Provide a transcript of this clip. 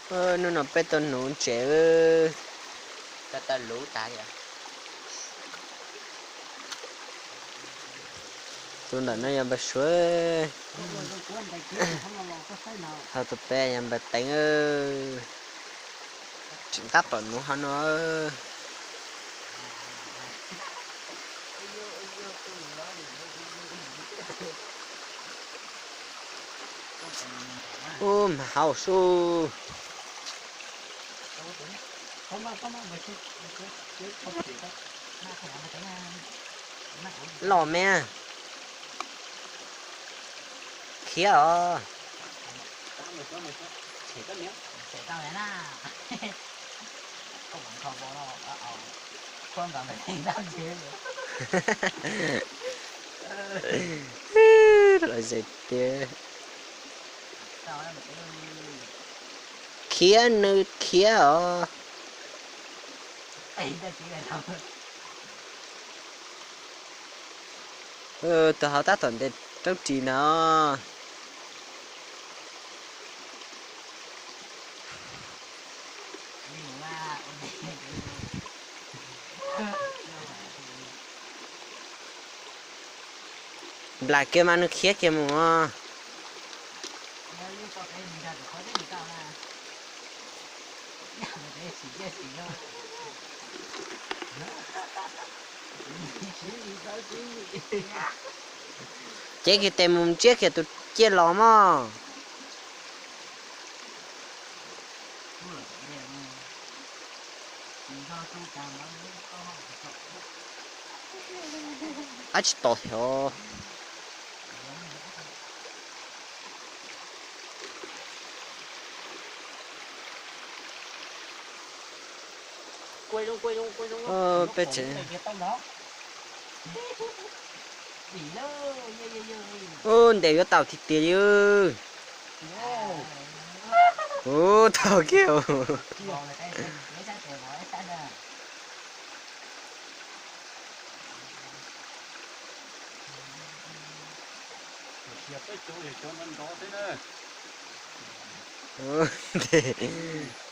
Hnub no peb tau nuv ntses, tau tau luv tas li. Tus ntawm no yog npawg Suav, ho tus pem yog npawg Teev. Tseem tab tom nuv hov no. Ub, mas hauv sub. Loj me. Khiav os. Lom zem tiag. Khiav nws khiav os. Tus hauv tab tom ntes roob ris no. Nplam kiag mas nws khiav kiag mus. Cev kiag tes mus ntsiab kiag tus ciaj los mog. Ab tsis tos thiab. Peb tsev. Ub, ntes yuav tau tiag tiag li. Ub, tau kiag. Ub, ntes.